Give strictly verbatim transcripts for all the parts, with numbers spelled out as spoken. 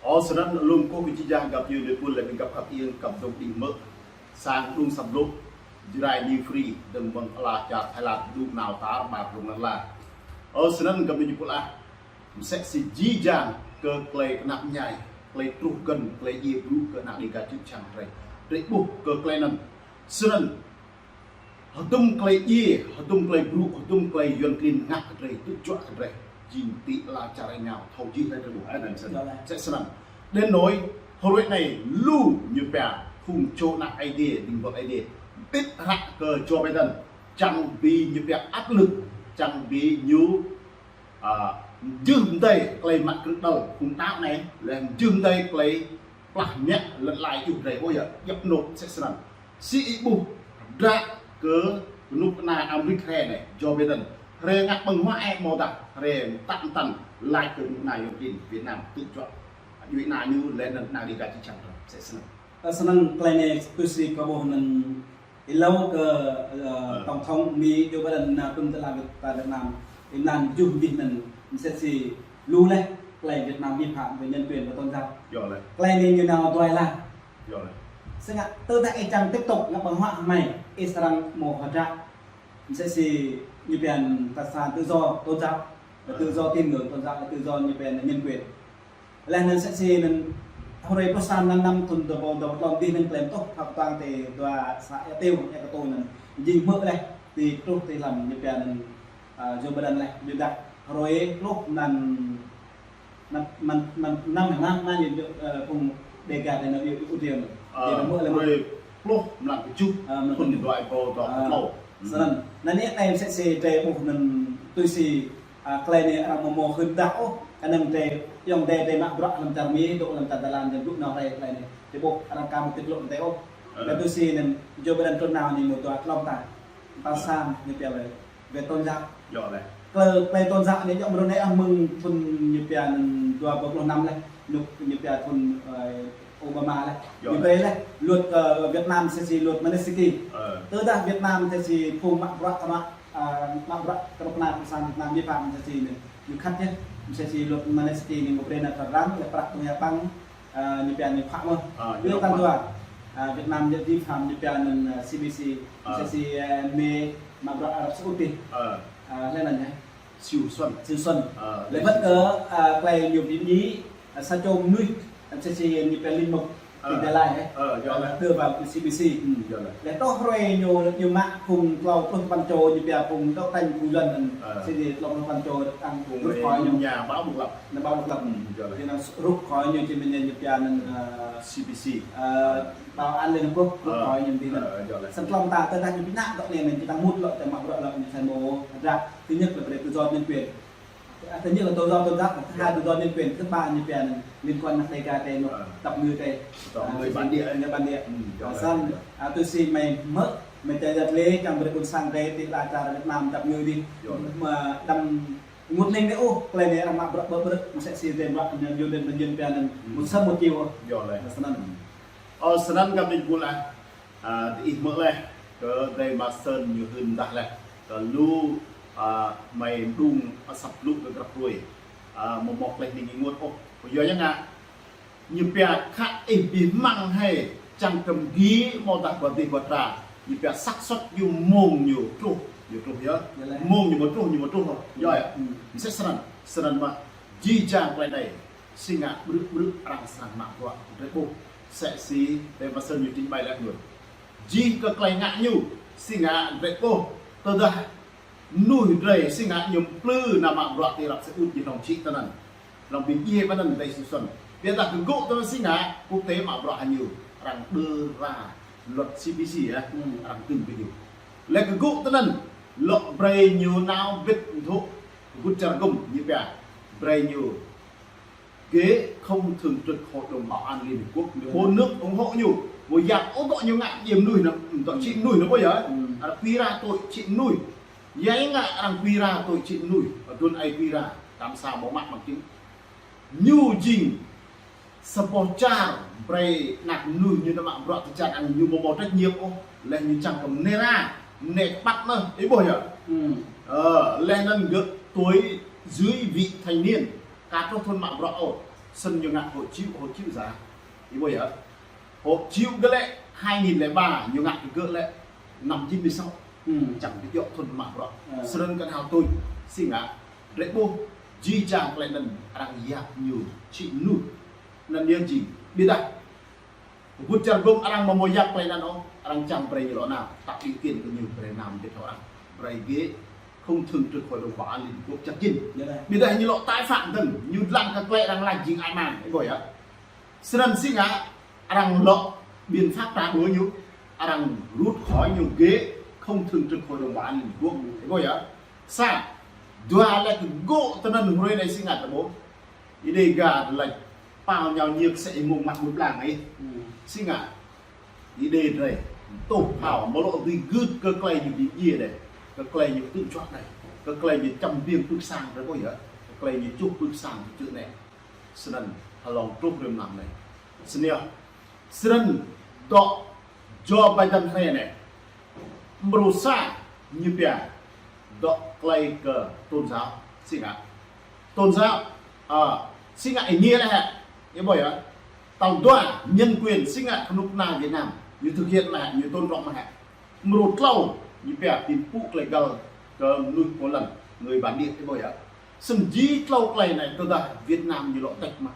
Ơ, snăn lŏm kơ kơ jih jang găp djuê pul lĕ ƀing găp khăp iêng kăp dŏ đing mơ̆. Sang đŭng săp lŭk, Jrai New Free, dơ̆ng mơ̆ng ala čar Thái Lan, đŭng nao tar ƀar rŭng lăn la. Ơ, snăn găp djuê pul ah, msĕ si jih jang kơ klei knap mñai, klei truh găn, klei djiê brŭ kơ anak Dêga čư̆ čhiăng drei. Drei ƀuh kơ klei anăn. Snăn, hơdôm klei djiê, hơdôm klei brŭ, hơdôm klei yuăn klin ngă kơ drei, tŭ juă kơ drei. Jing ti ala čar êngao, thâo jih leh drei ƀuh, ơ, anăn snăn. Yơh leh. Msĕ snăn. Đến nỗi, hruê anei, lu ñu pia, phung čô anak Aê Diê, đing bŏl Aê Diê. Bĭt hră kơ Joe Biden, čang bi ñu pia áp lực, čang bi ñu, a, mjưh mdei klei mă krư̆ đăl, phung đăo anei, leh mjưh mdei klei plah mă lăn ala ih drei, ơ yơh, djăp nôk msĕ snăn. Si ih ƀuh, dră kơ kơnuk kơna Amêrik hriê anei, Joe Biden. Hriê ngă ƀơ̆ng huă ĕ mơ̆ dah, hriê mtă mtăn, lač kơ kơnuk kơna yuăn klin Việt Nam, tŭ juă. Djuê ana ñu leh anăn anak Dêga čư̆ čhiăng drei, msĕ snăn. Ơ, snăn klei anei tui si kâo ƀuh anăn êlâo kơ, ơ, Ơ. Tổng thống Mi Joe Biden nao tŭm tơlơi Việt, ta Việt Nam. Việt Nam jŭm dih anăn msĕ si lu leh klei Việt Nam vi phạm về nhân quyền và tôn giáo. Yơh leh. Klei anei ñu nao dua lăn. Yơh leh. Snăn tơdah ih čang tiếp tục ngă ƀơ̆ng huă hmei, ih srăng mâo hơdră. Msĕ si ñu pia ta sa tự do tôn giáo, tự do tín ngưỡng tôn giáo, tự do ñu pia nhân quyền. Leh anăn msĕ si anăn hruê pluh sa mlan năm thŭn dua êbâo dua pluh tlâo dih anăn klei tuh phak tuang ti dua xã Ea Tiêu, Ea Katu anăn. Jing hmư̆ leh ti truh ti hlăm ñu pia anăn, a, Joe Biden leh. Ƀiădah hruê pluh mlan, mlan, mlan, mlan năm, mlan năm anăn ñu, ơ, phung Dêga anăn ñu ƀu djơ̆. Ơ, ñu hmư̆ leh hruê pluh mlan kjuh, ơ, mlan thŭn kjuh. Dua êbâo dua pluh tlâo. Ơ. Snăn. Anăn anei msĕ si drei ƀuh anăn tui si a, klei anei arăng amâo mâo hưn dah ôh, knŏng drei, ayŏng adei drei mă bruă hlăm čar Mi, dŏ hlăm čar Thái Lan, dŏ nao rai klei anei. Drei ƀuh arăng ka mâo tĭt lŏ drei ôh. Ơ. Leh tui si anăn, Joe Biden trŭn nao ñu mâo dua tlâo mta. Mta sa ñu pia leh, về tôn giáo. Yơh leh. Klei, klei tôn giáo anei, yơh mrâo anei ah mơ̆ng thŭn ñu pia anăn dua êbâo pluh năm leh, ñu, ñu pia thŭn, ơ, Obama leh. Yơh leh. Ñu brei leh, luật, ơ, Việt Nam msĕ si luật Magnitsky. Ơ. Tơdah Việt Nam msĕ si phung mă bruă kơ mă a, mă bruă kơ kơnuk kơna pơsăn Việt Nam vi phạm msĕ si anei. Ñu khăt yơh, msĕ si luật Magnitsky anei mâo brei nao tơ răng, leh prăk tui ƀăng, a, ñu pia ñu phă mơh. A, ñu tăn dua. A, Việt Nam ñu vi phạm ñu pia anăn, a, C P C, a, msĕ si, a, Mi mă bruă Arab Saudi. A. A, leh anăn yơh. Siu Xuân. Siu Xuân. A, leh wăt kơ, a, klei ñu bi mdjiê, a, sa čô mnuih, a, msĕ si ñu pia linh mục, Ơ. Tỉnh Gia Lai, ơ. Ơ, yơh leh. Đưa vào C P C. Ơ, yơh leh. Leh truh hruê ñu, ñu mă phung tlâo pluh păn čô ñu pia phung đấu tranh phung yuăn anăn. Ơ. Msĕ si tlâo pluh păn čô arăng phung rút khỏi ñu. Nhà báo độc lập. Nhà báo độc lập. Ơ, yơh leh. Ñu arăng rút khỏi ñu či mĭn ñu pia anăn, ơ, C P C. Ơ, Bảo an Liên Hợp Quốc rút khỏi ñu mơ̆ng anăn. Ơ, yơh leh. Snăn tlâo mta tơdah ñu bi mă dŏ anei anăn či tăng mŭt lŏ tơ mă bruă lŏ ñu sa mâo hơdră. Thứ nhất là về tự do nhân quyền. À, thứ nhất là tự do tôn giáo, thứ hai tự do nhân quyền, thứ ba ñu pia anăn liên quan anak Dêga drei, ơ, tap ngư drei. Tap ngư bản địa. Ngư bản địa. Ơ, yơh leh. Snăn, a, tui si hmei hmư̆, hmei čang yăt lĕ, čang brei ƀuôn sang drei ti ala čar Việt Nam tap ngư dih. Yơh leh. Mă đăm ngŭt hnĭng anei ôh, klei anei arăng mă bruă ƀơ̆ ƀrư̆, msĕ si drei mă ñu, ñu, ñu pia anăn, mŭt săm mŭt čiu. Yơh leh. Snăn. Ơ, snăn găp djuê pul ah. A, diih hmư̆ leh, kơ drei mă sơ̆n ñu hưn dah leh, kơ lu, a, hmei đŭng asăp lŭk kơ grăp hruê. A, amâo mâo klei hnĭng ênguôt ôh. Kyua ya ngă, ñu pia khă ih bi hmăng hĕ, čang kăm gi mâo dah ba dih ba tra. Ñu pia xác suất ñu mông ñu truh, ñu truh yơh. Yơh leh. Mông ñu mâo truh, ñu mâo truh ôh. Yơh yơh. Ơ. Msĕ snăn, snăn mơh, jih jang klei anei. Si ngă ƀrư̆ ƀrư̆ arăng srăng mă bruă drei ƀuh. Msĕ si tơ mă sơ̆n ñu trình bày leh anăn. Jih kơ klei ngă ñu, si ngă drei ƀuh. Tơdah mnuih drei, si ngă ñu mplư nao mă bruă ti Arab Saudi jih hlŏng čih tơ anăn. Hlŏng bi mdjiê ƀơi anăn drei Siu Xuân. Ƀiădah kơ gŭ tơ anăn si ngă, quốc tế mă bruă hăng ñu. Arăng đưa ra luật C P C yơh, arăng tưng kơ ñu. Leh kơ gŭ tơ anăn, lŏ brei ñu nao bĭt ntŭk, kơ bŭt čar gŭm ñu pia. Brei ñu ghế không thường trực Hội đồng Bảo an Liên Hợp Quốc, ơ, bốn nước ủng hộ ñu. Ƀu yap ôh dŏ ñu ngă djiê mnuih anăn, dŏ čhĭ mnuih anăn ƀu yơh. Ơ. Arăng quy ra tội čhĭ mnuih. Ya ngă arăng quy ra tội čhĭ mnuih. Ơ, dŭn ai quy ra, tam sa mâo mă bằng chứng. Ñu jing sa boh čar brei anak mnuih ñu nao mă bruă ti čar anăn ñu amâo mâo trách nhiệm ôh. Leh ñu čang kơ mnê ra, mnê kpăt anăn, ih ƀuh yơh. Ơ, leh anăn gơ̆ tuổi dưới vị thành niên. Ka truh thŭn mă bruă ôh. Snăn ñu ngă hộ chiếu, hộ chiếu giả. Ih ƀuh yơh. Hộ chiếu gơ̆ lĕ hai nghìn lẻ ba, ñu ngă kơ gơ̆ lĕ năm chín mươi sáu. Hmm. Čang kơ djŏ thŭn mă bruă. Snăn kăn hao tui. Si ngă. Drei ƀuh. Jih jang klei anăn arăng yap ñu čhĭ mnuih. Anăn yơh jing. Ƀiădah. Kơ ƀuôn čar gŭm arăng amâo mâo yap klei anăn ôh, arăng čang brei ñu lŏ nao, tạo điều kiện kơ ñu brei nao mơ̆ng arăng. Brei gĕ không thường trực Hội đồng Bảo an Liên Hợp Quốc čăk jĭn. Ƀiădah ñu lŏ tái phạm dơ̆ng, ñu dlăng kơ klei arăng lač jing ai mang, ih ƀuh yơh. Snăn si ngă, arăng lŏ biện pháp trả đũa ñu, arăng rút khỏi ñu gĕ không thường trực Hội đồng Bảo an Liên Hợp Quốc, ih ƀuh yơh. Sa, dua lĕ kơ gŏ tơnăn hruê anei si ngă tơ ƀuh. Ih đei gah lač pao ñu ñiêk sĕ ih mơ̆ng mă ƀuôn blang ih. Hmm. Si ngă. Ih đei drei. Tuh phao, mă lŏ dưi gưt kơ klei ñu bi djiê dih. Kơ klei ñu tŭ juă dih. Kơ klei ñu čăm biêng pưk sang drei ƀuh yơh. Kơ klei ñu čuh pưk sang čư̆ anei. Snăn, hlŏng truh rĭm năm anei. Snăn yơh. Snăn dŏ Joe Biden hriê anei. Mrô sa ñu pia dŏ klei kơ tôn giáo, si ngă. Tôn giáo, à, si ngă ih ngă leh hă. Ih ƀuh yơh. Tal dua, nhân quyền, si ngă knŭk kna Việt Nam. Ñu thực hiện mơ̆ hă, ñu tôn trọng mơ̆ hă. Mrô tlâo, ñu pia bi pŭ klei găl kơ mnuih Poland, người bản địa, ih ƀuh yơh. Snăn jih tlâo klei anei tơdah Việt Nam ñu lŏ tĕč mơ̆.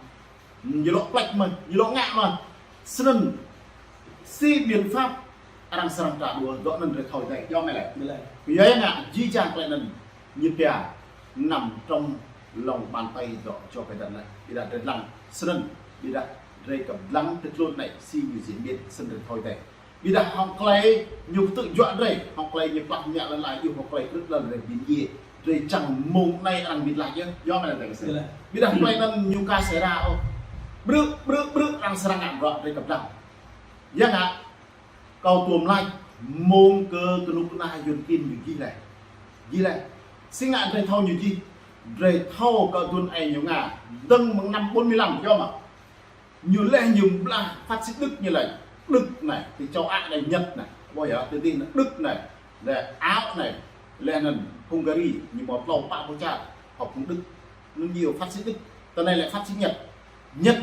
Ñu lŏ plĕč mơ̆, ñu lŏ ngă mơ̆. Snăn si biện pháp arăng srăng trả đũa, dŏ anăn drei thâo dih, yơh mơ̆ lĕ. Yơh ngă, jih jang klei anăn ñu pia nằm trong lòng bàn tay dŏ Joe Biden anei. Ƀiădah drei dlăng, snăn, ƀiădah drei kăp dlăng tơ tlôn anei, si ñu diễn biến, snăn drei thâo dih. Ƀiădah hŏng klei ñu ktư̆ juă drei, hŏng klei ñu plah mă lăn ala, yua hŏng klei krư̆ lăn drei bi mdjiê. Drei čang mơ̆ng anei arăng bi lač yơh, yơh mơ̆ anei drei kơsĕ. Ƀiădah klei anăn ñu ka sĕ ra ôh. Brư̆, brư̆, brư̆ arăng srăng ngă bruă drei kăp dlăng. Yơh ngă, kâo tuôm lač mơ̆ng kơ knŭk kna Yuăn klin ñu gih leh. Gih leh. Si ngă drei thâo ñu gih. Drei thâo kơ dŭn ai ñu ngă. Dơ̆ng mơ̆ng năm bốn mươi lăm, yơh mơ̆. Ñu leh ñu blah phát xít Đức ñu leh. Đức anei, ti châu Á anei, Nhật anei. Ƀuh yơh, ti dih anei Đức anei. Leh Áo anei. Leh anăn Hungary, ñu mâo tlâo pă pô čar. Hŏk phung Đức. Anăn ñu phát xít Đức. Tơ anei leh phát xít Nhật. Nhật,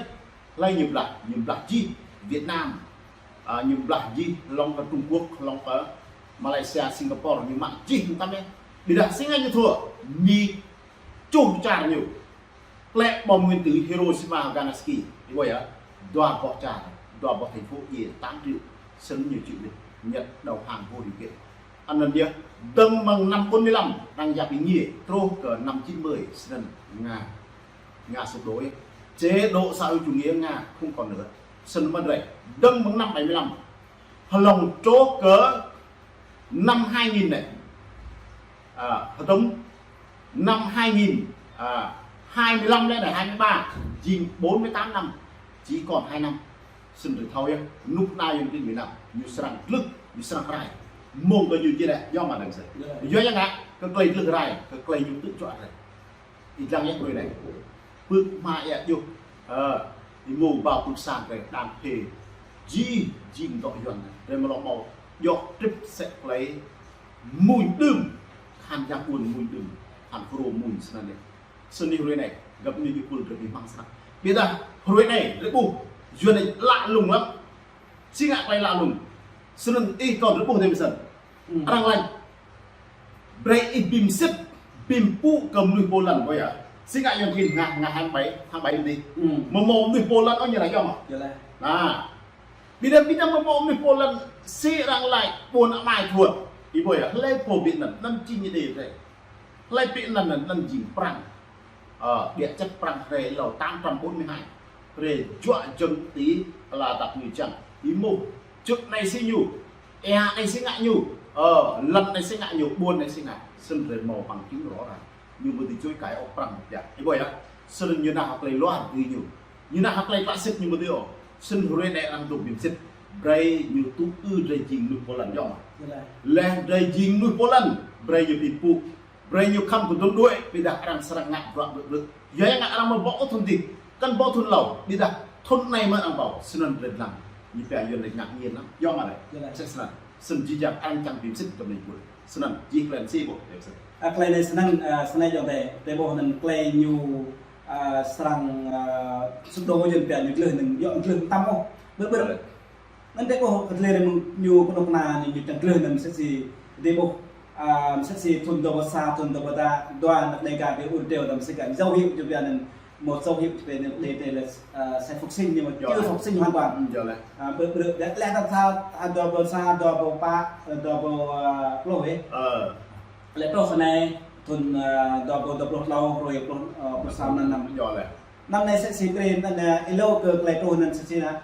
leh ñu blah, ñu blah jih Việt Nam. À, ñu blah jih hlŏng kơ Trung Quốc, hlŏng kơ Malaysia, Singapore, ñu mă jih mtam yơh. Ƀiădah si ngă ñu thua, Mi čuh čar ñu. Klĕ bom nguyên tử Hiroshima, Nagasaki, ih ƀuh yơh, dua boh čar, dua boh thành phố djiê tám triệu, snăn ñu chịu Nhật đầu hàng vô điều kiện. Anăn yơh, dơ̆ng mơ̆ng năm bốn mươi lăm, arăng yap ih ngă, truh kơ năm chín mươi, snăn Nga, Nga sụp đổ yơh. Chế độ xã hội chủ nghĩa Nga không còn nữa. Snăn mơ̆ drei, dơ̆ng mơ̆ng năm bảy mươi lăm, hlŏng truh kơ năm hai nghìn anei. À, hợp đồng năm hai nghìn, à, hai mươi lăm leh anei, hai mươi ba, jing bốn mươi tám năm, chỉ còn hai năm. Snăn drei thâo yơh, knŭk kna Yuăn klin Việt Nam, ñu srăng glưh, ñu srăng rai. Mơ̆ng kơ ñu jih leh, yơh mơ̆ anei kơsĕ. Yơh ngă, kơ klei glưh rai, kơ klei ñu ktư̆ juă drei. Ih dlăng yơh hruê anei. Pưk mă yơh yơh. Ơ, ih mơ̆ng ƀâo pưk sang drei đang phê. Jih jing dŏ Yuăn. Drei mơ̆ lŏ mâo. Yơh trip sĕ klei mmuñ đưm. Khăn yang ƀuôn mmuñ đưm. Khăn kơ rô mmuñ snăn yơh. Snăn hruê anei. Găp ñu ñu pul drei bi hmăng snăk. Ƀiădah hruê anei. Drei ƀuh. Yuăn anei lă lung lăm. Si ngă klei lă lung. Snăn ih kâo drei ƀuh dih msĕ. Hmm. Arăng lač. Brei ih bi msĭt, bi mpŭ kơ mnuih Poland, ƀuh yơh. Si ngă Yuăn klin ngă, ngă hăng ƀai, hăng ƀai dih. Hmm. Mơ̆ mâo mnuih Poland ôh ñu lač yơh mơ̆. Yơh leh. Anăn. Ƀiădah, ƀiădah mơ̆ mâo mnuih Poland, si arăng lač ƀuôn amai thuăt. Ih ƀuh yơh, hlei pô bi anăn, anăn či ñu dih drei. Hlei pô anăn, anăn jing Prăng. Ơ, địa chất Prăng hriê êlâo tám trăm bốn mươi hai. Hriê juă jơ̆ng ti ala dăp ñu čang. Ih mơ̆, čŭt anei si ñu. Êa anei si ngă ñu. Ơ, lăn anei si ngă ñu, ƀuôn anei si ngă. Snăn drei mâo bằng chứng rõ ràng. Ñu mơ̆ ti čuê kai ôk Prăng biă. Ih ƀuh yơh. Snăn ñu nao hŏk klei luar dưi ñu. Ñu nao hŏk klei klă sĭt ñu mơ̆ ti ôh. Snăn hruê anei arăng dôk bi msĭt. Brei ñu tŭ ư drei jing mnuih Poland yơh mơ̆. Leh drei jing mnuih Poland. Brei ñu bi mpŭ. Brei ñu khăm kơ dŭm đuĕ, ƀiădah arăng srăng ngă bruă brư̆ brư̆. Yơh ngă arăng mơ̆ ƀâo thŭn dih, kăn ƀâo thŭn êlâo, ƀiădah thŭn anei mơ̆ arăng ƀâo, snăn drei dlăng. Ñu pia Yuăn anei ngă nghiên lăm, yơh mơ̆ anei. Yơh leh. Sĕ snăn, snăn jih jang arăng čang bi msĭt kơ mnuih ƀuôn. Snăn, jih klei anăn si ƀuh, yơh snăn. A, klei anei snăn, a, snăn yơh drei, drei ƀuh anăn klei ñu, Ơ, srăng, ơ, sụp đổ, Yuan pia ñu gleh anŭn, yua gleh tăm ôh. Ƀơ̆ ƀơ̆. Anŭn tơdah ƀuh kơ tơlơi anŭn ñu kơnuk kơna ñu, ñu čang gleh anŭn mơsĕ si dih ƀuh. Ơ, mơsĕ si thŭn dua rơbâo sa, thŭn dua rơbâo dua, dua anăp Đêga ƀu ur triu tăm mơsĕ si dih. Dấu hiệu ñu pia anŭn, một dấu hiệu ñu pia anŭn đê tê là, ơ, sẽ phục sinh nhưng mà chưa phục sinh hoàn toàn. Ơ, ƀơ̆ ƀơ̆, lĕ tăm sa, ơ, dua rơbâo sa, dua rơbâo pă, ơ, dua rơbâo, ơ, pluh, ơ. Lĕ truh anai thŭn, ơ, dua rơbâo dua pluh klâo, hruê pluh, ơ, pluh sa mơnam anai. Anŭn lĕ mơsĕ si tren anŭn, ơ, hlâo kơ tơlơi truh anŭn mơsĕ si anŭn,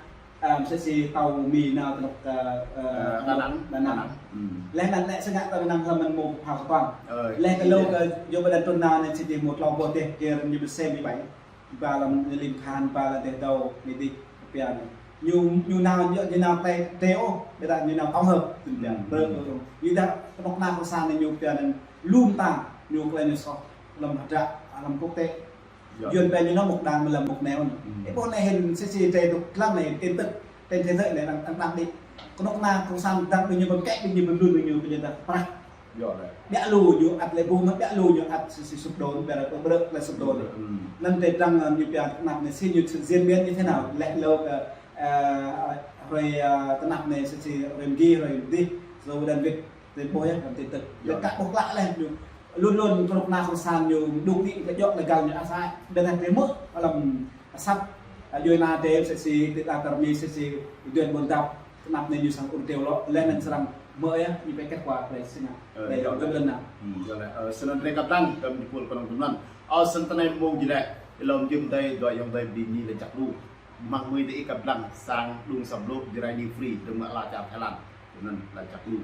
ơ, mơsĕ si tâo Mi nao tơlơi, ơ, ơ, Đà Nẵng. Đà Nẵng. Đà Nẵng. Lĕ anŭn lĕ sơngă tơ Đà Nẵng hlăm mơ̆n mơ̆ phao kơtuang. Lĕ kơ hlâo kơ yua ƀơi anŭn truh nao anŭn mơsĕ si dih mơ̆ klâo rơbâo teh, kơ ñu ƀu sem ƀai. Ba lăm lĭm khan, ba lăm teh dâo, anai dih pia anŭn. Ñu, ñu nao, ñu, ñu nao tê, tê ôh, ƀiădah ñu nao tổng hợp, tui pia. Ƀơ̆ ƀơ̆. Ñu dah kơnuk kơna kơsan anai ñu pia anŭn lŏm tang, ñu tơlơi ñu soh, lăm hơdră, lăm quốc tế. Yuan pia ñu nao một đằng mà làm một nẻo. Ơ, ƀuh anai hĭn mơsĕ si tren tŭ lăng anai, tin tức trên thế giới anai đang, đang, đang đĭ. Kơnuk kơna kơsan đang ƀing ñu ƀơ̆ng kĕ, ƀing ñu ƀơ̆ng lun, ƀing ñu ƀơ̆ng ñu dah prăk. Ƀiă lu ñu ăt lĕ ƀuh mơ̆, ƀiă lu ñu ăt mơsĕ si sụp đổ, ƀiă lu ƀơ̆ ƀơ̆ lĕ sụp đổ. Anŭn tơdang, ơ, ñu pia anăp anai si ñu diễn biến như thế nào, lĕ hlâo kơ, ơ, hruê, ơ, anăp anai mơsĕ si hruê mơgi, hruê dih, dua rơbâo dua păn wơ̆t, tơlơi ƀuh yơh, lăm tin tức. Lĕ kơ ƀuh klă lĕ ñu. Lun lun kơnuk kơna kơsan ñu, dŏ đĭ kơ djŏ lĕ găl ñu asai. Ƀiădah tơlơi mơ̆, lăm asăp, ơ, Yuan anai tơlơi mơsĕ si, tơlơi tơrmi mơsĕ si, Yuan ƀôn dăp. Anăp anai ñu srăng ur triu lŏ, lĕ anŭn srăng mơ̆ yơh, ñu pia kết quả tơlơi sơngă. Ơ, tơlơi yua lĕ. Yua lĕ. Ơ, snăn drơi kăp lăng, kơ ñu pul kơnơ̆ng tŭm anŭn. Ơ, snăn tơnai mơ̆ng dih lĕ, hlâo jum dai, dua ayŏng adơi ƀing ñu lĕ čăk lu. Mơ̆ng mơi dih kăp lăng, sang đung săm lôk, dih rai ñu free, dơ̆ng mơ̆ ala čar Thái Lan. Anŭn lĕ čăk lu.